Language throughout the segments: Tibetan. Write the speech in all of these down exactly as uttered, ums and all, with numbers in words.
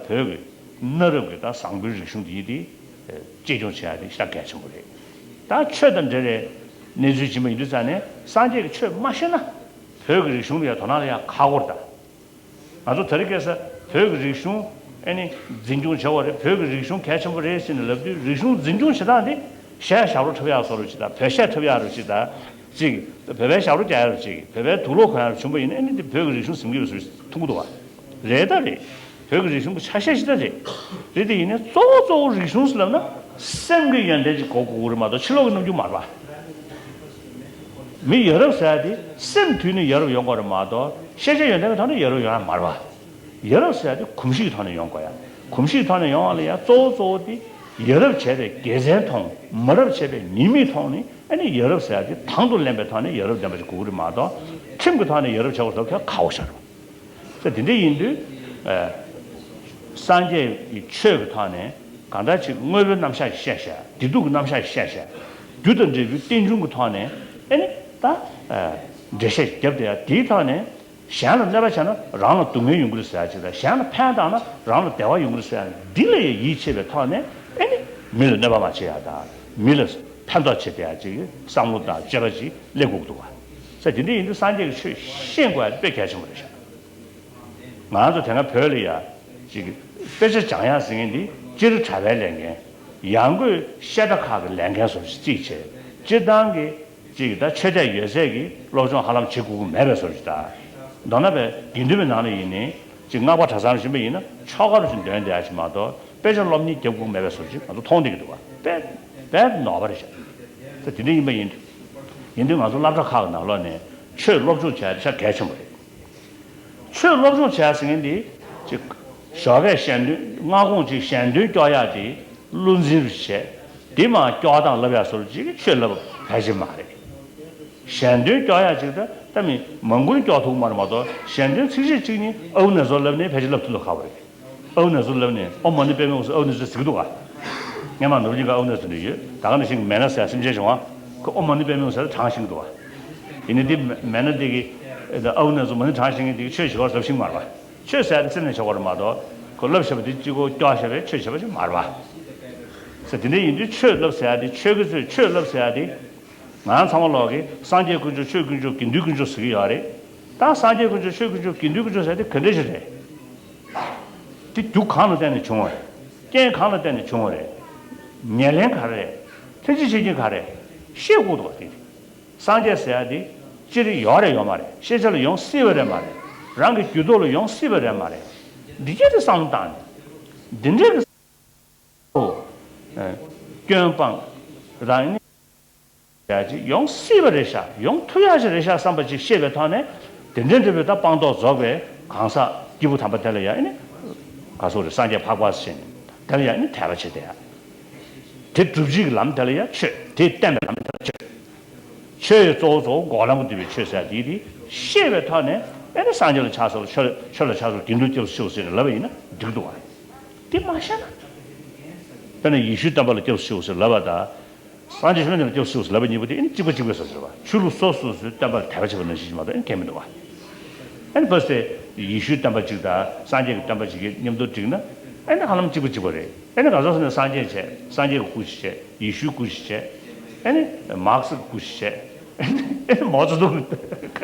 བོད་ཀྱི་གནའ་རབས་ཀྱི་ད་བཟང་པོའི་རིག་གཞུང་འདི་དེ་གཅེས་སྐྱོང་བྱེད་ཡ་དེ་ཤ་གལ་ཆེན་པོ་རེད། ད་ཆོས་དང་འབྲེལ་བའི་གནས་ཚུལ་ཇི་མ་ཡིན་དུས་ཙང་ནས་སངས་རྒྱས་ཀྱི་ཆོས་མ་ཤེས་ན་བོད་ཀྱི་རིག་གཞུང་ལ་ཡ་དོ་སྣང་ལ་ཡ་ཁག་པོ་རེད་ད། ང་ཚོ་དེ་རིང་ཁ་སང་བོད་ཀྱི་རིག་གཞུང་ཨེ་ནི་འཛིན་སྐྱོང་བྱ་བ་རེད། བོད་ཀྱི་རིག་གཞུང་གལ་ཆེན་པོ་རེད་ཟེར་ནས་ལབ་དུས་རིག་གཞུང་འཛིན་སྐྱོང་བྱེད་སྟངས་དེ་གཞས་ཞབས་བྲོ་འཁྲབ་ཡག་བཟོ་འདྲ་ཅིག་དང་བོད་གཞས་འཁྲབ་ཡག་འདྲ་ཅིག་དང་ཅིག་བོད་པའི་ཞབས་བྲོ་རྒྱག་ཡག་འདྲ་ཅིག་བོད་པའི་དུག་ལོག་གོན་ཡག་འདྲ་བྱུང་པ་ཡིན་ན་ཨེ་ནི་དེ་བོད་ཀྱི་རིག་གཞུང་ཟིན་གྱི་རེད་ཟེར་མཐོང་གི་འདུག་བ། རེད་ད་རེད། བོད་ཀྱི་རིག་གཞུང་གི་ཆ་ཤས་ཤིག་ད་རེད། རེད་དེ་ཡིན་ནའི་གཙོ་བོ་གཙོ་བོ་རིག་གཞུང་ཟེར་ལབ་ན་སེམས་ཀྱི་ཡོན་ཏན་ཅིག་གོ་དགོས་ཀྱི་རེད་མ་གཏོགས་ཕྱི་ལོགས་ཀྱི་རྣམ་འགྱུར་མ་རེད་པ། མི་ཡ་རབས་ཟེར་ཡ་དེ་སེམས་དུལ་ནས་ཡ་རབས་ཡོང་དགོས་རེད་མ་གཏོགས་ཤེས་བྱ་ཡོན་ཏན་གྱི་ཐོག་ནས་ཡ་རབས་ཡོང་ཡ་མ་རེད་པ། ཡ་རབས་ཟེར་ཡ་དེ་གོམས་གཤིས་ཀྱི་ཐོག་ནས་ཡོང་དགོས་ཡ། གོམས་གཤིས་ཀྱི་ཐོག་ནས་ཡོང་བ་ལ་ཡ་གཙོ་བོ་གཙོ་བོ་དེ་ཡ་རབས་བྱས་པའི་དགེ་མཚན་མཐོང་མ་རབས་བྱས་པའི་ཉེས་དམིགས་མཐོང་ནས་ཨ་ནི་ཡ་རབས་ཟེར་ཡ་དེ་དང་དུ་ལེན་པའི་ཐོག་ནས་ཡ་རབས་ལྡན་པ་ཞིག་དགོས་ཀྱི་རེད་མ་གཏོགས་ཁྲིམས་ཀྱི་ཐོག་ནས་ཡ་རབས་བྱེད་དགོས་ཟེར་མཁན་ཁག་པོ་ཞིག་རེད། ད་དེ་འདྲ་ཡིན་དུས། ཨ། སངས་རྒྱས་ཀྱི་ཆོས་ཀྱི་ཐོག་ནས་གང་ལྟར་ཅིག་དངོས་པོའི་རྣམ་གཞག་ཞིག་བཤད་བྱས། བདེ་སྡུག་གི་རྣམ་གཞག་ཞིག་བཤད་བྱས། རྒྱུ་དང་འབྲས་བུའི་རྟེན་འབྱུང་གི་ཐོག་ནས་ཨེ་ནི་ད། ཨ། འགྲེལ་བཤད་བརྒྱབ་བསྡད་ཡ་དེའི་ཐོག་ནས་གཞན་ལ་གནོད་པ་བྱས་ན་རང་ལ་སྡུག་བསྔལ་ཡོང་གི་རེད་ཟེར་ཡ་ཅིག་དང་གཞན་ལ་ཕན་བཏགས་ན་རང་ལ་བདེ་བ་ཡོང་གི་རེད་ཟེར་ཡ་འདི་ལ་ཡང་ཡིད་ཆེས་པའི་ཐོག་ནས་ཨེ་ནི་མི་ལ་གནོད་པ་མ་བྱེད་ཡ་དང་མི་ལ་ཕན་ཐོགས་བྱེད་བསྡད་ཡ་ཅིག་བསམ་བློ་དང་སྤྱོད་པ་ཅིག་སླེབས་དགོས་ཀྱི་འདུག་བ། ས་དེ་འདྲ་ཡིན་དུས་སངས་རྒྱས་ཀྱི་ཆོས་ཤེས་དགོས་ཡ་དཔེ་གལ་ཆེན་པོ་རེད་ཤག་ང་ཚོ་དེ་སྔ་བོད་ལ་ཡ་ཅིག་དཔེ་ཆ་སྦྱང་ཡག་ཟེར་མཁན་འདི་སྤྱིར་གྲྭ་པའི་ལས་འགན། ཡང་སྒོས་བཤད་གྲྭ་ཁག་གི་ལས་འགན་སོགས་ཅིག་བྱས། སྤྱིར་བཏང་གི་ཅིག་ད་ཆོས་དད་ཡོད་ཚད་ཀྱིས་སློབ་སྦྱོང་ཧ་ལམ་བྱེད་དགོས་ཀྱི་མེད་པའི་བཟོ་འདྲ་ཅིག་ད། མདོར་ན་བས་དགེ་འདུན་པའི་ནང་ལ་ཡིན་ནའི་ཅིག་སྔགས་པ་གྲྭ་ཚང་ལ་ཕྱིན་པ་ཡིན་ན་ཆོ་ག་རུ་ཅིག་འདོན་བསྡད་ཡག་ཅིག་མ་གཏོགས་དཔེ་ཆ་སློབ་གཉེར་རྒྱབ་དགོས་མེད་པའི་བཟོ་འདྲ་ཅིག་ང་ཚོ་མཐོང་བསྡད་ཀྱི་འདུག་བ། དཔེ་དཔེ་ནོར་བ་རེད་ཤག་ད་དེ་འདྲ་ཡིན་པ་ཡིན་དུས། ཡིན་དུས་ང་ཚོ་སློབ་གྲྭ་ཁག་གི་ནང་ལོགས་ནས་ཆོས་སློབ་སྦྱོང་བྱས་ཤ་གལ་ཆེན་པོ་རེད། ཆོས་སློབ་སྦྱོང་བྱས་ཟེར་མཁན་འདི་ཅིག་ཞོགས་ཀས་ཞལ་འདོན་སྔ་དགོང་ཅིག་ཞལ་འདོན་སྐྱོར་ཡག་དེ་བློ་འཛིན་རུ་བྱས། དེ་མ་སྐྱོར་སྟངས་ལབ་ཡག་བཟོ་འདྲ་ཅིག་གིས་ཆོས་ལབ་ཕལ་ཆེར་མ་རེད། ཞལ་འདོན་སྐྱོར་ཡག་ཅིག་ད་ལྟ་མི་མང་པོ་ནས་སྐྱོར་ཐུབ་ཀྱི་མ་རེད་མ་གཏོགས་ཞལ་འདོན་ཚིགས་བཅད་གཅིག་གཉིས་ཨའུ་ནེ་ཟོ་ལབ་ནས་ཕལ་ཆེར་ལབ་ཐུབ་ལ་ཁག་པོ་རེད། ཨའུ་ནེ་ཟོ་ལབ་ནས་ཨོཾ་མ་ཎི་པདྨེ་ཧཱུྃ་སྭཱ་ཧཱ་ཨའུ་ནེ་ཟོ་ཟེར་གྱི་འདུག་ག་སྔོན་མ་ནོར་བུ་གླིང་ག་ཨའུ་ནེ་ཟོ་འདྲ་ཡོད། ད་ག་ནང་བཞིན་མེད་ན་ཟེར་སེམས་ཅན་བྱུང་བ། ཁོ་ཨོཾ་མ་ཎི་པདྨེ་ཧཱུྃ་སྭཱ་ཧཱ་དེ་བགྲང་ཤེས་ཀྱི་འདུག་བ། ཡིན་ནའི་འདི་མེད་ན་འདི་གི་ཨའུ་ནེ་ཟོ་མ་ཎི་བགྲང་ཤེས་མཁན་འདི་གི་ཆོས་བྱེད་པར་ལབ་ཤེས་ཀྱི་མ་རེད་བ། ཆོས་ཟེར་ཡ་དེ་སེམས་ནས་བྱེད་དགོས་རེད་མ་གཏོགས་ཁོ་ལབ་བཞག་པ་དེ་གཅིག་པོ་སྐྱོར་བཞག་པའི་ཆོས་བྱེད་པ་ཞིག་མ་རེད་བ། ཟེར་དེ་འདྲ་ཡིན་དུས་ཆོས་ལབ་ཟེར་ཡ་དེ་ཆོས་ཀྱི་ཚོས་ཆོས་ལབ་ཟེར་ཡ་དེ། ང་ཚང་མ་ལོག་གི་སངས་རྒྱས་དཀོན་མཆོག་ཆོས་དཀོན་མཆོག་དགེ་འདུན་དཀོན་མཆོག་ཟེར་གྱི་ཡོད་རེད། ད་སངས་རྒྱས་དཀོན་མཆོག་ཆོས་དཀོན་མཆོག་དགེ་འདུན་དཀོན་མཆོག་ཟེར་ཡ་དེ་ག་འདྲ་ཞིག་རེད། དེ་རྒྱུ་གང་ལ་བརྟེན་ནས་བྱུང་བ་རེད། རྐྱེན་གང་ལ་བརྟེན་ནས་བྱུང་བ་རེད། ཉེར་ལེན་ག་རེ་རེད། ལྷན་ཅིག་བྱེད་རྐྱེན་ག་རེ། ཤེས་དགོས་འདུག་བ་དེ། སངས་རྒྱས་ཟེར་ཡ་དེ་སྤྱིར་ཡོད་རེད་ཡོད་མ་རེད། ཤེས་བྱ་ལ་ཡོང་སྲིད་པ་རེད་མ་རེད། རང་གི་རྒྱུད་ཐོག་ལ་ཡོང་སྲིད་པ་རེད་མ་རེད། འདི་སྐད་དེ་བསམ་བློ་བཏང་ནས་འདི་འདྲའི་གི་སྐྱོན་སྤངས་རང་ཉིད་ཡ་ཅིག་ཡོང་སྲིད་པ་རེད་ཤག་ཡོང་ཐུབ་ཡ་ཅིག་རེད་ཤག་བསམ་པ་ཅིག་ཤེས་པའི་ཐོག་ནས་དེ་འདྲའི་འབྲས་བུ་ད་སྤངས་རྟོགས་རྫོགས་པའི་གང་ཟག་སྐྱེས་བུ་དམ་པ་དེ་ལ་ཡ་ཨེ་ནི་ག་སོགས་རེད། སངས་རྒྱས་འཕགས་པ་ཟེར་ནས་དེ་ལ་ཡ་ཨེ་ནི་དད་པ་བྱེད་དེ་ཡ། དེ་སྒྲུབ་བྱེད་ཀྱི་ལམ་དེ་ལ་ཡ་ཆོས། དེ་བསྟན་པའི་ལམ་དེ་ལ་ཆོས། ཆོས་ཡི་གཙོ་བོ་གཙོ་བོ་འགོག་ལམ་དུ་འདུས་པའི་ཆོས་ཟེར་དེ་དེ་ཤེས་པའི་ཐོག་ནས་ཨེ་ནི་སངས་རྒྱས་ལ་ཕྱག་འཚལ་ལོ། ཆོས་ཆོས་ལ་ཕྱག་འཚལ་ལོ། དགེ་འདུན་སྐྱབས་སུ་མཆིའོ་ཟེར་ནས་ལབ་པ་ཡིན་ན་འགྲིག་འདུག་བ། དེ་མ་ཤེས་ན། དཔེར་ན་ཡེ་ཤུའི་བསྟན་པ་ལ་སྐྱབས་སུ་མཆིའོ་ཟེར་ལབ་པ་དང་། སངས་རྒྱས་བཅོམ་ལྡན་འདས་ལ་སྐྱབས་སུ་མཆིའོ་ཟེར་ལབ་པ་གཉིས་པོ་དེ་ཨེ་ནི་གཅིག་པ་གཅིག་པའི་བཟོ་ཟེར་བ། ཆོས་ལུགས་སོ་སོ་སོའི་བསྟན་པ་ལ་དད་པ་བྱེད་པ་ནང་བཞིན་ཞིག་མ་གཏོགས་ཨེ་ནི་གང་མི་འདུག་བ། ཨེ་ནི་ཕར་ཚུར་ཡེ་ཤུའི་བསྟན་པ་གཅིག་དང་སངས་རྒྱས་ཀྱི་བསྟན་པ་གཅིག་གི་མཉམ་དུ་བསྒྲིགས་ན་ཨེ་ནི་ཧ་ལམ་གཅིག་པ་གཅིག་པ་རེད། ཨེ་ནི་གང་ཟག་སོ་ནས་སངས་རྒྱས་བྱས། སངས་རྒྱས་ཀྱི་སྐུ་ཞིག་བྱས། ཡེ་ཤུའི་སྐུ་ཞིག་བྱས། ཨེ་ནི་མཱར་ཁེ་སི་གི་སྐུ་ཞིག་བྱས། ཨེ་ནི་མའོ་ཙེ་ཏུང་གི་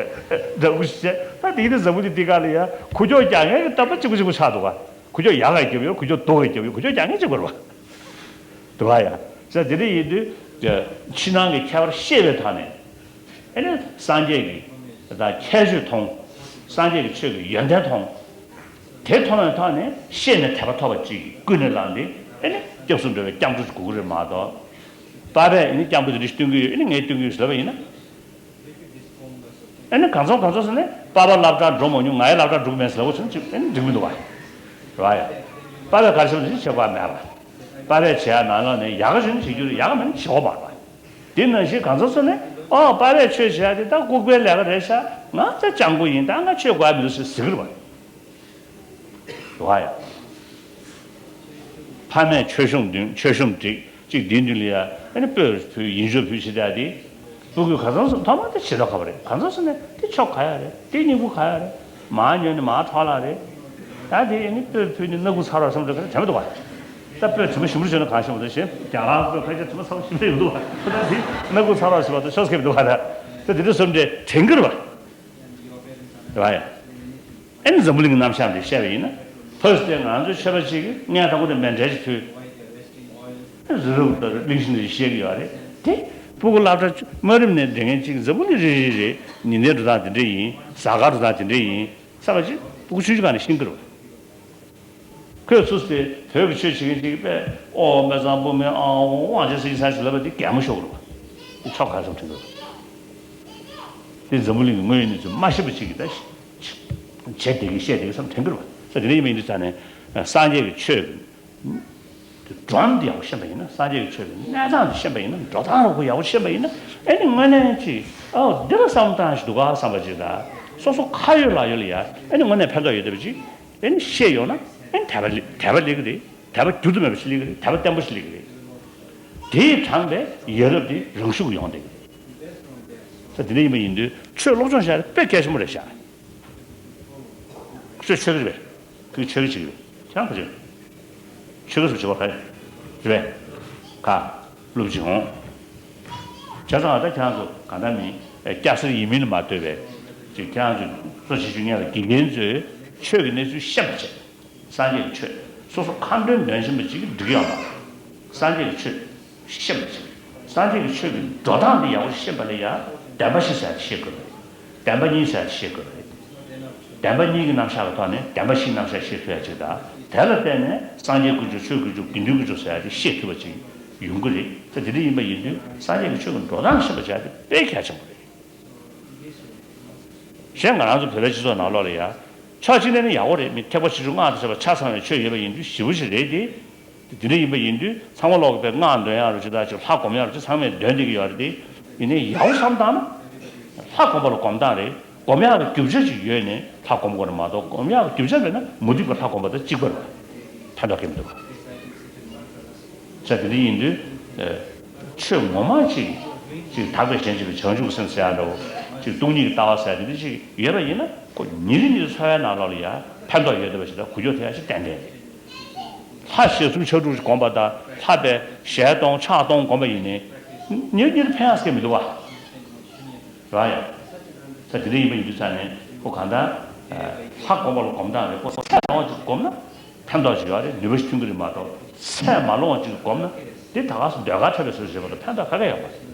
འདྲ་སྐུ་ཞིག་བྱས། ད་དེ་ནི་འཛམ་བུ་གླིང་འདི་ག་ལ་ཡ་ཁུ་ཁྱོག་རྒྱག་མཁན་གྱི་བསྟན་པ་གཅིག་པ་གཅིག་པ་ཆགས་འདུག་ག་ཁུ་ཁྱོག་ཡག་ག་རྒྱབ་ཡོད། ཁུ་ཁྱོག་སྡུག་ག་རྒྱབ་ཡོད། ཁུ་ཁྱོག་རྒྱག་མཁན་གཅིག་པ་རེད་བ། འདུག་ག་ཡ། ས་དེ་འདྲ་ཡིན་དུས་ཕྱི་ནང་གི་ཁྱད་པར་ཤེས་པའི་ཐོག་ནས། ཨེ་ནི་སངས་རྒྱས་ཀྱི་ད་ཁྱད་ཆོས་མཐོང་། སངས་རྒྱས་ཀྱི་ཆོས་ཀྱི་ཡོན་ཏན་མཐོང་། དེ་མཐོང་བའི་ཐོག་ནས་ཤེས་ནས་དད་པ་ཐོབ་པ་ཅིག་ཀུན་ནས་བསླངས་ཏེ་ཨེ་ནི་སྐྱབས་སུ་འགྲོ་བའི་སྐྱབས་འགྲོ་ཅིག་དགོས་ཀྱི་རེད་མ་གཏོགས། པ་ཕས་ཨེ་ནི་སྐྱབས་འགྲོ་དེ་འདྲ་ཞིག་སྟོན་གྱི་ཡོད། ཨེ་ནི་ངས་སྟོན་གྱི་ཡོད་ཟེར་ལབ་པ་ཡིན་ན། ཨེ་ནི་གང་ཚང་གང་ཚང་ཟེར་ནས་པ་ཕ་སློབ་གྲྭར་འགྲོ་མ་མྱོང་། ང་ཡི་སློབ་གྲྭར་འགྲོ་གི་མེད་ཟེར་ལབ་པ་ཚོ་ཅིག་ཨེ་ནི་འགྲིག་མི་འདུག་བ། རེད་བ་ཡ། པ་ཕས་ག་རེ་བྱེད་པ་ཅིག་བྱེད་དགོས་མེད་པ། པ་ཕས་བྱེད་ཡ་ནང་ལོགས་ནས་ཡག་ག་བྱུང་ན་བྱེད་རྒྱུ་རེད། ཡག་ག་མེད་ན་བྱེད་དགོས་མ་རེད་བ། དེ་ནང་བཞིན་གང་ཚང་ཟེར་ནས་ཨོ་པ་ཕས་ཆོས་བྱེད་ཡ་དེ་ད་ལྐུགས་པའི་ལས་ཀ་རེད་ཤག་ང་ད་སྤྱང་པོ་ཡིན། ད་ང་ཆོས་དགོས་ཡ་མི་འདུག་ཟེར་ཟེར་གི་རེད་བ། རེད་བ་ཡ། ཕ་མས་མཆོད་གཤོམ་འདོན། མཆོད་གཤོམ་སྒྲིག་ཅིག་འདིའི་མདུན་ལ་ཡ་ཨ་ནི་སྤོས་ཕུལ་ཡིད་འཇོག་ཕུལ་བྱེད་ཡ་དེ། སྤུ་གུས་གང་ཚང་ཟེར་ཐོག་མར་དེ་བྱེད་ཐབས་ག་པར་རེད། གང་ཚང་ཟེར་ནས་དེ་ཆོ་ག་ཡ་རེད། དེ་སྙིང་པོ་ག་ཡ་རེད། མར་ཉོས་ནས་མར་འཕྲོ་བརླག་རེད། ད་དེ་ནི་སྤོས་ཕུལ་ནི་སྣ་ཁུག་ཚ་རོགས་བསམ་བློ་ག་རེ་དྲན་མི་འདུག་བ། ད་སྤོས་དྲི་མ་ཞིམ་པོ་བྱུང་ན་གང་ཞིམ་པོ་འདུག་ཞེས་རྒྱ་གར་སྤོས་ཕལ་ཆེར་དྲི་མ་ཚ་པོ་ཞིམ་པོ་ཡོད་འདུག་བ། ད་དེ་སྣ་ཁུག་ཚ་རོགས་ཞིམ་པ་དང་ཤོག་ཁེབས་འདུག་བ། ད་ད་དེ་འདྲ་བསམ་བྱས་དྲན་གི་རེད་བ། རེད་བ་ཡ། ཨ་ནི་འཛམ་བུ་གླིང་གི་རྣམ་གཞག་འདི་བཤད་པ་ཡིན་ན། ཕ་སི་ཏེ་ང་ཚོའི་ཆོས་པ་གཅིག་གིས་ངས་དང་པོ་དེ་མཎྜལ་ཅིག་ཕུལ། རི་རབ་དང་གླིང་བཞི་འདི་བཤད་ཀྱི་ཡོད་རེད་དེ། སྤུ་གུ་སློབ་གྲྭ་དམའ་རིམ་ནས་འགྲོ་མཁན་གཅིག་འཛམ་བུ་གླིང་རེ་རེ་རེ་ཉིན་ལྟར་འགྲོ་སྟངས་དེ་འདྲ་ཡིན། གཟའ་སྐར་འགྲོ་སྟངས་དེ་འདྲ་ཡིན་བསམ་པ་ཅིག་སྤུ་གུ་ཆུང་ཆུང་སྒང་ནས་ཤེས་ཀྱི་རེད། ཁོས་ཚུར་དེ་བོད་ཀྱི་ཆོས་བྱེད་མཁན་ཅིག་གིས་དཔེ་ཨོ་སྨད་ཚང་དཔུང་སྨད་ཨང་དབང་ཅན་སྲིད་ས་ཞིག་ལབ་པ་དེ་གད་མོ་ཤོར་གི་རེད་བ། དེ་ཁྱོ་ག་ཙམ་དྲན་གི་རེད་བ། དེ་འཛམ་བུ་གླིང་གི་དངོས་ཡོད་གནས་ཚུལ་མ་ཤེས་པ་ཅིག་གིས་ད་བྱེད་བསྡད་ཀྱི་བཤད་བསྡད་ཀྱི་བསམ་དྲན་གི་རེད་བ། ས་དེ་འདྲ་ཡིན་པ་ཡིན་དུས་ཙང་ནས་སངས་རྒྱས་ཀྱི་ཆོས་ཀྱི་སྒྲོམ་འདི་ཡག་པོ་ཤེས་པ་ཡིན་ན། སངས་རྒྱས་ཀྱི་ཆོས་ཀྱི་གནས་སྟངས་འདི་ཤེས་པ་ཡིན་ན། འགྲོ་སྟངས་རོ་ཁོ་ཡག་པོ་ཤེས་པ་ཡིན་ན། ཨེ་ནི་དངོས་གནས་ཅིག་ཨོ་འདི་ལ་བསམ་བློ་བཏང་ཞིག་འདུག་ག་བསམ་པ་ཅིག་དང་། སོ་སོ་ཁ་ཡོད་ལག་ཡོད་ལ་ཡ་ཨེ་ནི་དངོས་གནས་ཕན་ཐོགས་ཡོད་བསྡད་པ་ཅིག་ཨེ་ནི་ཤེས་ཡོང་ན་ཨེ་ནི་དད་པ་སླེབས་དད་པ་སླེབས་ཀྱི་རེད། དད་པ་འགྱུར་དུ་མེད་པ་ཞིག་སླེབས་ཀྱི་རེད། དད་པ་བརྟན་པོ་ཞིག་སླེབས་ཀྱི་རེད། དེས་དྲངས་པའི་ཡ་རབས་དེ་རང་ཤུགས་ཡོང་བསྡད་ཀྱི་རེད། ས་དེ་འདྲ་ཡིན་པ་ཡིན་དུས་ཆོས་སློབ་སྦྱོང་བྱ་ཡ་དཔེ་གལ་ཆེན་པོ་རེད་ཤག་ཁྱོད་ཆོས་གི་རེད་པས། ཁྱོད་ཆོས་གི་ཅིག་རེད། ཁྱེད་རང་ག་ཅིག་རེད། ཆོས་གི་སུ་བྱེད་པ་ག་རེད་པས། ག་སློབ་སྦྱོང་། བྱས་ཙང་ད་ཁྱེད་རང་ཚོ་གང་ལྟར་མིན་སྐྱ་སེར་ཡིན་མིན་ལ་མ་ལྟོས་པའི་ཅིག་ཁྱེད་རང་ཚོ་གཙོ་ཆེ་ཤོས་ངེད་ལ་དགེ་རྒན་ཚོས་ཆོས་ཀྱི་གནས་ཚུལ་ཤེས་པ་བྱས། སངས་རྒྱས་ཀྱི་ཆོས། སོ་སོ་ཁ་འདོན་འདོན་བཞིན་པ་ཅིག་གིས་འགྲིག་ཡོད་མ་རེད། སངས་རྒྱས་ཀྱི་ཆོས་ཤེས་པ་ཅིག་སངས་རྒྱས་ཀྱི་ཆོས་ཀྱི་འགྲོ་སྟངས་འདི་ཡག་པོ་ཤེས་པ་ལ་ཡང་བདེན་པ་བཞི་ཟེར་ཡ་དེ་ཤེས་དགོས་རེད། བདེན་པ་གཉིས་ཟེར་ཡ་དེ་ཤེས་དགོས་རེད། བདེན་པ་གཉིས་ཀྱི་རྣམ་གཞག་གི་ཐོག་ནས་བདེན་པ་བཞིའི་རྣམ་གཞག་ཤེས་ཐུབ་ཡ་ཅིག་དང་། དེ་ལ་བརྟེན་ནས་སངས་རྒྱས་དཀོན་མཆོག་ཆོས་དཀོན་མཆོག་དགེ་འདུན་དཀོན་མཆོག་ཟེར་ཡ་དེ་ཤེས་ཐུབ་པ་ཅིག་ཡོང་གི་རེད། ད་དེ་འདྲ་ཡིན་པ་ཡིན་དུས་སངས་རྒྱས་ཀྱི་ཆོས་ཀྱི་འགྲོ་སྟངས་ཤེས་པ་བྱ་ཡ་དེ་དཔེ་གལ་ཆེན་པོ་རེད། གཞན་ང་རང་ཚོ་བོད་པའི་སྤྱི་ཚོགས་ནང་ལོགས་ལ་ཡ། ཕྱོགས་གཅིག་ནས་ནི་ཡག་པོ་རེད། མི་ཐེག་པ་ཆེ་ཆུང་སྔགས་དང་བཅས་པ་ཆ་ཚང་བའི་ཆོས་ཡོད་པ་ཡིན་དུས་ཞེ་པོ་ཞིག་རེད་དེ། དེ་འདྲ་ཡིན་པ་ཡིན་དུས་ཚང་མ་ལོག་གི་པའི་སྔགས་འདོན་ཡག་རུ་ཅི་ད་ཅིག་ལྷ་སྒོམ་ཡག་རུ་ཅི་ཚང་མས་འདོན་བསྡད་ཀྱི་ཡོད་རེད་དེ། ཡིན་ནའི་ཡག་པོ་བསམ་བཏང་ན། ལྷ་སྒོམ་པ་ལ་སྒོམ་སྟངས་རེད། སྒོམ་ཡག་གི་རྒྱུ་ཆ་ཅིག་ཡོད་ནས་ལྷ་སྒོམ་དགོས་རེད་མ་གཏོགས། སྒོམ་ཡག་གི་རྒྱུ་ཆ་མེད་ན་མུ་སྟེགས་པ་ལྷ་སྒོམ་པ་དང་གཅིག་པ་རེད། ཕན་ཐོགས་གང་ཡང་མི་འདུག་ས་དེ་འདྲ་ཡིན་དུས། ཆོས་ངོ་མ་ཅིག་ཅིག་དག་པའི་ཞེན་བྱེད་པའི་བྱང་ཆུབ་སེམས་ཟེར་ཡག་འདྲ་བོ། ཅིག་སྟོང་ཉིད་ཀྱི་ལྟ་བ་ཟེར་ཡག་དེ་འདྲ་ཅིག་ཡོད་པ་ཡིན་ན། ཁོ་ཉིན་རེ་ཉིན་རེ་འཚོ་བའི་ནང་ལོགས་ལ་ཡང་ཕན་ཐོགས་ཡོད་བསྡད་པ་ཞིག་དང་གོ་རྒྱུ་དེ་ཡག་ཞིག་ཏན་ཏན་རེད། ལྷ་ཞལ་གསུམ་ཕྱག་དྲུག་ཅིག་བསྒོམ་པ་དང་ལྷ་པའི་ཞལ་གཏོང་ཕྱག་གཏོང་བསྒོམ་པ་ཡིན་ནའི། ཉིན་རེ་ཉིན་རེ་ཕན་ཡག་ཟེར་མི་འདུག་བ། རེད་བ་ཡ། ས་དེ་འདྲ་ཡིན་པ་ཡིན་དུས་ཙང་ནས་ཁོ་གང་ལྟར། ལྷ་སྒོམ་པ་ལ་སྒོམ་སྟངས་རེད། ཁོ་ཚད་ལོངས་ཅིག་སྒོམ་ན། ཕན་ཐོགས་ཅིག་ཡོད་རེད། ནུས་པ་ཞིག་ཐོན་གྱི་རེད་མ་གཏོགས། ཚད་མ་ལོངས་ཅིག་སྒོམ་ན་དེ་ད་ག་སེ་ཟློས་གར་འཁྲབ་པའི་བཟོ་ཞིག་རེད་མ་གཏོགས་ཕན་ཐོགས་ག་གེ་ཡོད་མ་རེད།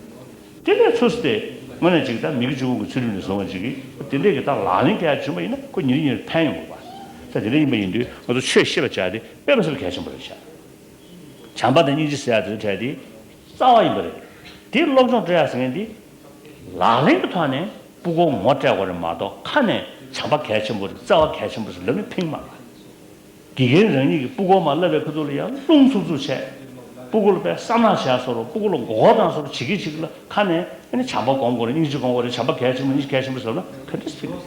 དེ་ལས་ཚུར་སུ་དེ་དངོས་གནས་ཅིག་ད་མི་དགེ་བཅུ་སྤོང་གི་ཚུལ་ཁྲིམས་ནས་བཟུང་བ་ཅིག་གིས་དེ་འདྲས་ཀྱི་ད་ལག་ལེན་བཀལ་བྱུང་བ་ཡིན་ན་ཁོ་ཉིན་རེ་ཉིན་རེ་ཕན་ཡོང་དགོས་པ། ས་དེ་འདྲ་ཡིན་པ་ཡིན་དུས་ང་ཚོ་ཆོས་ཤེས་པ་བྱ་དེ་དཔེ་མི་སྲིད་པ་གལ་ཆེན་པོ་རེད་ཤག་བྱམས་པ་དང་སྙིང་རྗེ་ཟེར་ཡ་དེ་ཚོ་གྲས་དེ་རྩ་བ་ཡིན་པ་རེད། དེ་སློབ་སྦྱོང་སྤྲད་ཡ་ཟེར་མཁན་དེ་ལག་ལེན་གྱི་ཐོག་ནས་ཕྲུ་གུར་ངོ་སྤྲད་དགོས་རེད་མ་གཏོགས། ཁ་ནས་བྱམས་པ་གལ་ཆེན་པོ་རེད། བརྩེ་བ་གལ་ཆེན་པོ་རེད་ལབ་ནས་ཕན་གྱི་མ་རེད། དགེ་རྒན་རང་ཉིད་ཀྱིས་ཕྲུ་གུར་མར་བསླབ་པའི་ཁ་ཐུག་ལ་ཡང་རླུང་འཚུབ་འཚུབ་བྱས། ཕྲུ་གུ་ལ་དཔེ་བསམ་ནག་བྱས་བཟོ་འདྲ། ཕྲུ་གུ་ལ་མགོ་སྐོར་བཏང་བཟོ་འདྲ་བྱེད་ཀྱི་བྱེད་ཀྱི་ལ་ཁ་ནས་ཨ་ནི་བྱམས་པ་སྒོམ་དགོས་རེད། སྙིང་རྗེ་སྒོམ་དགོས་རེད། བྱམས་པ་གལ་ཆེན་པོ་སྙིང་རྗེ་གལ་ཆེན་པོ་ཟེར་ན་ག་འདྲ་ཟེར་གི་རེད།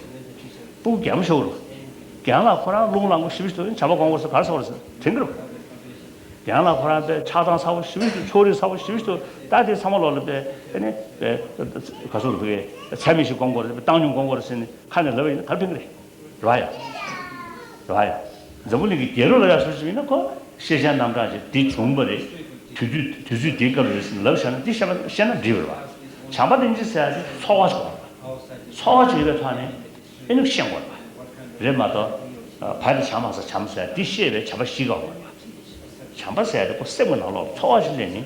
ཕྲུ་གུ་གད་མོ་ཤོར་གི་རེད། རྒན་ལགས་ཁོ་རང་རླུང་ལངས་པོ་ཞེ་པོ་ཞིག་འདུག་བྱམས་པ་སྒོམ་དགོས་ཟེར་ག་རེ་ཟེར་བ་རེད་ཟེར་དྲན་གི་རེད། རྒན་ལགས་ཁོ་རང་དཔེ་ཆགས་སྡང་ཚ་པོ་ཞེ་པོ་ཞིག་འདུག་ཕྱོགས་རིས་ཚ་པོ་ཞེ་པོ་ཞིག་འདུག་ད་དེ་ཚང་མ་ལོག་ལ་དཔེ་ཨ་ནི་དཔེ་ག་ཚོད་འདུག་གི་ཚད་མེད་ཞིག་སྒོམ་དགོས་རེད། དཔེ་བཏང་སྙོམས་སྒོམ་དགོས་རེད་ཟེར་ནས་ཁ་ནས་ལབ་པ་ཡིན་ན་ག་རེ་ཕན་གི་རེད། རེད་བ་ཡ། རེད་བ་ཡ། འཛམ་བུ་གླིང་གི་རྒྱལ་རབས་ལ་ཡ་སུ་ཞིག་ཡིན་ན་ཁོ་ཤེས་བྱའི་རྣམ་གྲངས་ཤིག་འདི་བྱུང་བ་རེད། དུས་ཚོད་དུས་ཚོད་འདིའི་སྐབས་ལ་རེད་ཟེར་ནས་ལབ་བཞག་ན་འདི་བཤད་པ་བཤད་ན་འགྲིག་རེད་བ། བྱམས་པ་དང་སྙིང་རྗེ་ཟེར་ཡ་དེ་ཚོར་བ་ཞིག་དགོས་རེད་བ། ཚོར་བ་ཞིག་ཡོད་པའི་ཐོག་ནས། ཨེ་ནུ་ཤེས་དགོས་པ་རེད་མ་གཏོགས། བ་དེ་བྱ་མ་ཟ་བྱམས་ཟེར་འདི་ཤེས་པའི་བྱམས་པ་ཞིག་དགོས་པ་རེད། བྱམས་པ་ཟེར་དེ་ཁོ་སེམས་ཀྱི་ནང་ལོགས་ཚོར་བ་ཞིག་སླེབས་ནས།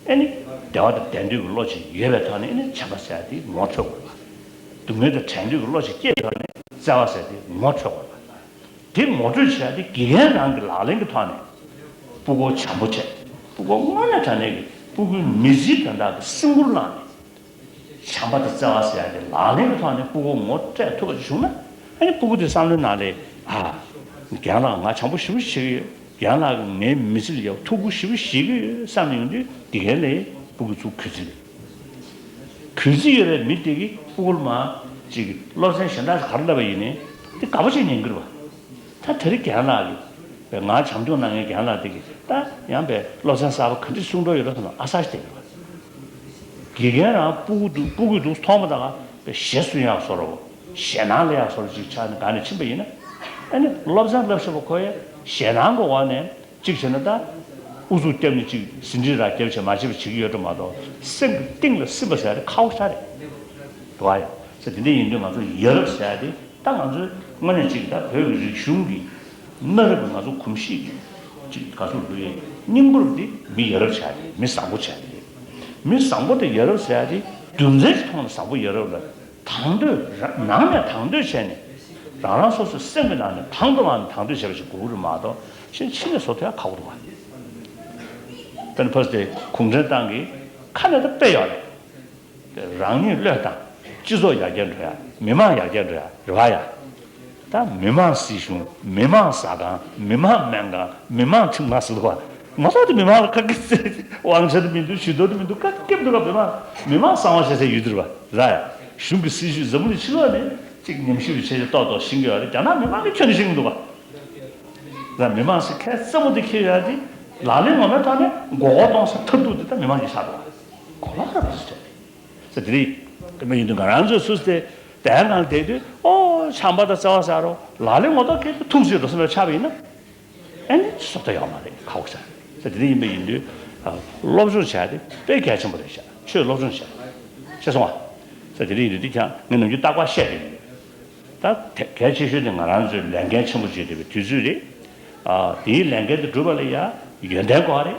ཨེ་ནི་བདེ་བ་དང་ལྡན་འདོད་ཀྱི་བློ་ཅིག་ཡོད་པའི་ཐོག་ནས་ཨེ་ནི་བྱམས་པ་ཟེར་དེ་ངོ་འཕྲོད་དགོས་པ། སྡུག་བསྔལ་དང་བྲལ་འདོད་ཀྱི་བློ་ཅིག་སྐྱེས་ཐོག་ནས་བརྩེ་བ་ཟེར་དེ་ངོ་འཕྲོད་དགོས་པ། དེ་ངོ་སྤྲོད་བྱེད་ཡ་དེ་དགེ་རྒན་རང་གི་ལག་ལེན་གྱི་ཐོག་ནས་ཕྲུ་གུ་བྱམས་པོ་བྱས། ཕྲུ་གུ་དངོས་གནས་དྲང་གནས་ཀྱི་ཕྲུ་གུའི་མི་ཚེའི་དོན་དག་གི་སེམས་ཁུར་བླངས་ནས། བྱམས་པ་དང་བརྩེ་བ་ཟེར་ཡ་དེ་ལག་ལེན་གྱི་ཐོག་ནས་ཕྲུ་གུ་ངོ་སྤྲད་ཐུབ་པ་ཅིག་བྱུང་ན། ཨ་ནི་ཕྲུ་གུ་དེ་བསམ་བློའི་ནང་ལ། ཨ། རྒན་ལགས་ང་བྱམས་པོ་ཞེ་པོ་བྱེད་ཀྱི་ཡོད། རྒན་ལགས་ཀྱིས་ངའི་མི་ཚེ་ལ་ཡ་ཐུགས་ཁུར་ཞེ་པོ་བཞེས་ཀྱི་ཡོད་བསམ་ནས་ཡོང་དུས་དགེ་རྒན་ལ་ཕྲུ་གུ་ཚོ་གུས་བརྩི་རེད། གུས་བརྩི་ཡོད་པའི་མི་དེ་གིས་ཕྲུ་གུར་མར་ཅིག་སློབ་ཚན་གཞན་དག་ག་རེ་བསླབས་པ་ཡིན་ནའི་དེ་དགའ་པོ་ཅིག་ཉན་གྱི་རེད་བ། ད་དེ་རིང་རྒན་ལགས་ཀྱིས་ང་བྱམས་སྐྱོང་གནང་མཁན་རྒན་ལགས་དེ་གིས་ད་ཡང་པའི་སློབ་ཚན་གསར་པ་ག་འདྲ་གསུང་འདོད་ཡོད་རེད་ཟེར་ན་ཨ་གསར་ཞིག་བསྡད་ཡོད་རེད། དགེ་རྒན་རང་ཕྲུ་གུ་འདུག་ཕྲུ་གུ་འདུག་མཐོང་མ་ཐག་པའི་ཞེ་གསུང་ཡག་བཟོ་འདྲ་བོ། ཞེད་སྣང་སླེབས་ཡག་བཟོ་འདྲ་ཅིག་ཆགས་ནས་ག་ནས་ཕྱིན་པ་ཡིན་ན། ཨ་ནི་སློབ་ཚན་བསླབ་ཤེས་པ་ཁོ་ཡ་ཞེད་སྣང་གི་འོག་ནས་གཅིག་བྱས་ན་ད་ཨུ་ཚུགས་བརྒྱབ་ནས་གཅིག་ཟིན་བྲིས་རག་རྒྱབ་བྱས་མ་བྱས་པ་བྱེད་ཀྱི་ཡོད་འགྲོ་མ་གཏོགས་སེམས་ཀྱི་གཏིང་ལ་སིམ་པ་ཟེར་ཡ་དེ་ཁག་པོ་ཞེ་དྲག་རེད་འདུག་ཨ་ཡ། ཟེར་དེ་འདྲ་ཡིན་དུས་ང་ཚོ་ཡ་རབས་ཟེར་ཡ་དེ་ད་ང་ཚོའི་དངོས་གནས་གཅིག་ད་བོད་ཀྱི་རིག་གཞུང་གི་གནའ་རབས་ཀྱི་ང་ཚོ་གོམས་གཤིས་ཀྱི་གཅིག་ག་ཚོད་འདུག་ཡ་སྙིང་པོ་དེ་མི་ཡ་རབས་བྱ་ཡ་དེ་མི་བཟང་པོ་བྱ་ཡ་དེ་རེད། མི་བཟང་པོ་དེ་ཡ་རབས་ཟེར་ཡ་དེ་རྒྱུ་མཚན་གྱི་ཐོག་ནས་བཟང་པོ་ཡ་རབས་ལ། དང་དོད་ར་ནང་ནས་དང་དོད་བྱས་ནས་རང་རང་སོ་སོའི་སེམས་ཀྱི་ནང་ནས་དང་དུ་མ་ནས་དང་དོད་བྱས་པ་ཞིག་དགོས་ཀྱི་རེད་མ་གཏོགས་གཞན་ཕྱི་ནས་བཟོ་ཐུབ་ཡ་ཁག་པོ་འདུག་བ། དཔེར་ན་ཕ་སི་ཏེ་གུང་ཁྲན་ཏང་གིས་ཁ་ནས་ད་དཔེ་ཡོད་རེད། རང་ཉིད་བློས་བཏང་། སྤྱི་ཚོགས་ཡར་རྒྱས་འགྲོ་ཡ། མི་མང་ཡར་རྒྱས་འགྲོ་ཡ་རེད་བ་ཡ། ད་མི་མང་སྲིད་གཞུང་། མི་མང་ཟ་ཁང་། མི་མང་སྨན་ཁང་། མི་མང་ཁྲིམས་ཁང་ཟེར་འདུག་བ། ང་ཚོ་དེ་མི་མང་ལ་ཁ་སྐད་དབང་ཆ་དེ་མི་འདུག་ཇུས་གཏོགས་དེ་མི་འདུག་ཁ་སྐད་མི་འདུག་ག་མི་མང་གསང་བ་བྱེད་སའི་ཡུལ་དེ་རེད་བ། ར་ཡ། གཞུང་གི་སྲིད་ཇུས་འཛམ་བུ་གླིང་ཕྱི་ལོགས་ནས་གཅིག་ཉམས་ཞིབ་བྱས་བྱས་ཏོག་ཏོག་ཤེས་ཀྱི་ཡོད་རེད། རྒྱ་ནག་མི་མང་གིས་ཁྱོན་ནས་ཤེས་ཀྱི་མི་འདུག་བ། ར་མི་མང་ཟེར་ཁ་རྩེད་མོ་དེ་འཁྱེར་ཡོད་དེ་ལག་ལེན་ངོ་མའི་ཐོག་ནས་མགོ་སྐོར་གཏོང་ས་ཐབས་སྡུག་དེ་ད་མི་མང་གིས་ཆགས་འདུག་བ། གོ་ལག་ར་བ་ཟེར་བྱས། ཟེར་དེ་རེད། དེ་མ་ཡིན་དུས་ང་རང་ཚོས་སུ་སྟེ་དེ་སྒང་བསྡད་དུས་ཨོ་ཆམ་པ་དང་བརྩེ་བ་ཟེར་རོ་ལག་ལེན་ངོ་ཐོག་སྐྱེལ་དུས་ཐུགས་རྗེ་འགྲོ་སེམས་པ་ཆགས་པ་ཡིན་ན། ཨ་ནི་བཟོ་ལྟ་ཡོད་མ་རེད་ཁག་པོ་ཟེར། ཟེར་དེ་འདྲ་ཡིན་པ་ཡིན་དུས་ཨ་སློབ་སྦྱོང་བྱས་ཏེ་དཔེ་གལ་ཆེན་པོ་རེད་ཤག་ཆོས་སློབ་སྦྱོང་བྱས། ཤེས་སོང་ང་། ཟེར་དེ་འདྲ་ཡིན་དུས་དེ་ཀྱང་ངས་ནམ་རྒྱུན་རྟག་པར་བཤད་བསྡད་ཡིན། ད་དེ་གལ་ཆེ་ཤོས་དེ་ང་རང་ཚོའི་ལས་འགན་ཆེན་པོ་ཅིག་རེད་པའི་དུས་ཚོད་རེད། ཨ་དེའི་ལས་འགན་དེ་སྒྲུབ་པ་ལ་ཡ་ཡོན་ཏན་དགོས་རེད།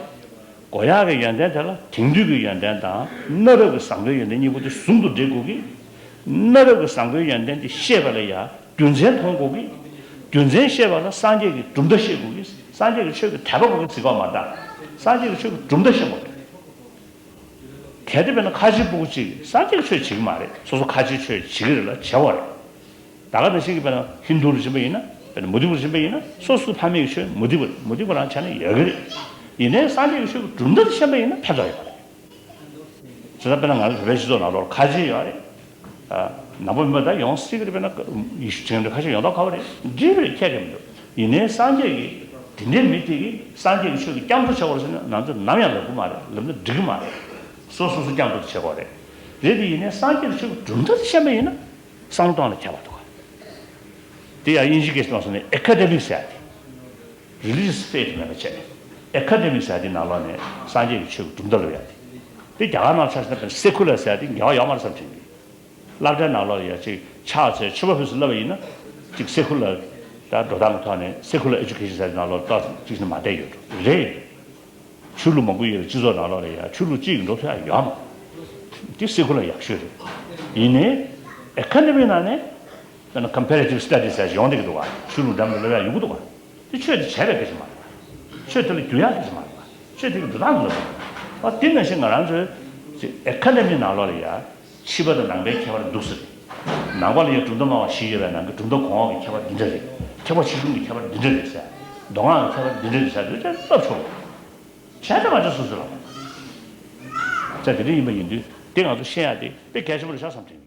དགོས་ཡག་གི་ཡོན་ཏན་དེ་ལ་དེང་དུས་ཀྱི་ཡོན་ཏན་དང་གནའ་རབས་ཀྱི་བཟང་པོའི་ཡོན་ཏན་གཉིས་པོ་དེ་ཟུང་དུ་འབྲེལ་དགོས་ཀྱི། གནའ་རབས་ཀྱི་བཟང་པོའི་ཡོན་ཏན་དེ་ཤེས་པ་ལ་ཡ་རྒྱུ་མཚན་མཐོང་དགོས་ཀྱི། རྒྱུ་མཚན་ཤེས་པ་ལ་སངས་རྒྱས་ཀྱི་གྲུབ་མཐའ་ཤེས་དགོས་ཀྱི། སངས་རྒྱས་ཀྱི་ཆོས་ཀྱི་དད་པ་དགོས་ཀྱི་ཟེར་གྱི་ཡོད་མ་རེད་ད། སངས་རྒྱས་ཀྱི་ཆོས་ཀྱི་གྲུབ་མཐའ་ཤེས་དགོས་རེད། གལ་ཏེ་དཔེར་ན་ཁ་ཆེ་སྤུ་གུ་གཅིག་སངས་རྒྱས་ཀྱི་ཆོས་བྱེད་ཀྱི་མ་རེད། སོ་སོ་ཁ་ཆེའི་ཆོས་བྱེད་ཀྱི་རེད་ལ་བྱེད་དགོས་རེད། ད་ག་ནང་བཞིན་གྱི་དཔེར་ན་ཧིན་དུ་རུ་ཕྱིན་པ་ཡིན་ན། དཔེར་ན་མུ་སྟེགས་པ་རུ་ཕྱིན་པ་ཡིན་ན་སོ་སོའི་ཕ་མེས་ཀྱི་ཆོས་མུ་སྟེགས་པ་རེད། མུ་སྟེགས་པ་རང་ཆ་ནས་ཡོད་ཀྱི་རེད། ཡིན་ནའི་སངས་རྒྱས་ཀྱི་ཆོས་ཀྱི་གྲུབ་མཐའ་དེ་ཤེས་པ་ཡིན་ན་ཕན་ཐོགས་ཡོད་པ་རེད། བྱས་ཙང་དཔེར་ན་ང་ཚོ་བོད་པའི་སྤྱི་ཚོགས་ནང་ལོགས་ཁ་ཆེ་ཡོད་རེད། ནང་པ་མི་མང་ད་ཡོང་སྲིད་ཀྱི་རེད། དཔེར་ན་ཡེ་ཤུ་བྱེད་མཁན་ཁ་ཤས་ཡོང་མདོག་ཁ་པོ་རེད། འགྲིག་པ་རེད། ཁྱད་ཀྱང་མི་འདུག་ཡིན་ནའི་སངས་རྒྱས་ཀྱིས་དེ་འདྲའི་མི་དེ་གིས་སངས་རྒྱས་ཀྱི་ཆོས་ཀྱི་སྐྱབས་འགྲོ་བྱེད་དགོས་རེད་ཟེར་ན་ང་ཚོས་ནམ་ཡང་ལབ་ཀྱི་མ་རེད། ལབ་ན་འགྲིག་གི་མ་རེད། སོ་སོ་སོ་སྐྱབས་འགྲོ་དེ་བྱེད་དགོས་རེད། རེད་དེ་ཡིན་ནའི་སངས་རྒྱས་ཀྱི་ཆོས་ཀྱི་གྲུབ་མཐའ་དེ་ཤེས་པ་ཡིན་ན། བསམ་བློ་གཏོང་ལ་ཁྱད་པར་འདུག་ག་དེ་ཡང་དབྱིན་ཇི་སྐད་ཐོག་སོང་ནས་ཨེ་ཀ་ཌེ་མིག་ཟེར་ཡ་དེ། རི་ལི་ཇི་ཡས་ཕེ་ཐི་མེད་པ་བྱས། ཨེ་ཀ་ཌེ་མིག་ཟེར་ཡ་དེ་ནང་ལོགས་ནས་སངས་རྒྱས་ཀྱི་ཆོས་ཀྱི་གྲུབ་མཐའ་ལབ་ཡ་དེ། དེ་རྒྱ་གར་ནང་ཆ་བཞག་ན་སེ་ཀུ་ལར་ཟེར་ཡ་དེ་འགལ་བ་ཡོད་མ་རེད་བསམ་དྲན་གྱི། སློབ་གྲྭའི་ནང་ལོགས་ལ་ཡ་གཅིག་ཕྱག་འཚལ་མཆོད་པ་ཕུལ་ཟེར་ལབ་པ་ཡིན་ན། གཅིག་སེ་ཀུ་ལར་ད་འགྲོ་སྟངས་ཀྱི་ཐོག་ནས་སེ་ཀུ་ལར་ཨེ་ཇུ་ཀེ་ཤན་ཟེར་ཡ་དེ་ནང་ལོགས་ཏོག་ཙམ་གཅིག་ནས་མ་བསྡད་ཡོད་འགྲོ་རེད། ཆོས་ལུགས་མང་པོ་ཡོད་རེད། སྤྱི་ཚོགས་ནང་ལོགས་ལ་ཡ་ཆོས་ལུགས་གཅིག་གིས་འགྲོ་ཐུབ་ཡ་ཡོད་མ་རེད། དེ་སེ་ཀུ་ལར་ཡག་ཤོས་རེད། ཡིན་ནའི་ཨེ་ཀ་ཌེ་མིག་ནང་ནས་དཔེར་ན་ཀམ་པེ་རེ་ཊིབ་སི་ཊ་ཌི་ཟེར་ཡོང་བསྡད་ཀྱི་འདུག་ག་ཆོས་ལུགས་འདྲ་མི་འདྲ་ལབ་ཡ་ཡོང་གི་འདུག་ག་དེ་ཆོས་དེ་བྱས་པའི་སྐད་ཆ་མ་རེད་པ། ཆོས་དེ་ལ་འགྱུར་ཡག་སྐད་ཆ་མ་རེད་པ། ཆོས་དེ་གི་འགྲོ་སྟངས་ལ་རེད་པ། དེ་ནང་བཞིན་ང་རང་ཚོའི་ཨེ་ཀ་ཌེ་མིག་ནང་ལོགས་ལ་ཡ་ཕྱི་པ་དང་ནང་པའི་ཁྱད་པར་འདུག་ཟེར། ནང་པ་ལ་ཡ་གྲུབ་མཐའ་སྨྲ་བ་བཞི་ཡོད་པའི་ནང་གི་གྲུབ་མཐའ་གོང་འོག་གི་ཁྱད་པར་འདི་འདྲ་རེད། ཐེག་པ་ཆེ་ཆུང་གི་ཁྱད་པར་འདི་འདྲ་རེད་ཟེར། མདོ་སྔགས་ཀྱི་ཁྱད་པར་འདི་འདྲ་རེད་ཟེར་དུས་ཚོད་ལབ་ཆོག་རེད། བྱས་ཙང་ང་ཚོ་སོ་སོ་ལ། ཙང་དེ་འདྲ་ཡིན་པ་ཡིན་དུས་དེ་ང་ཚོ་ཤེས་ཡ་དེ་དཔེ་གལ་ཆེན་པོ་རེད་ཤག་བསམ་དྲན།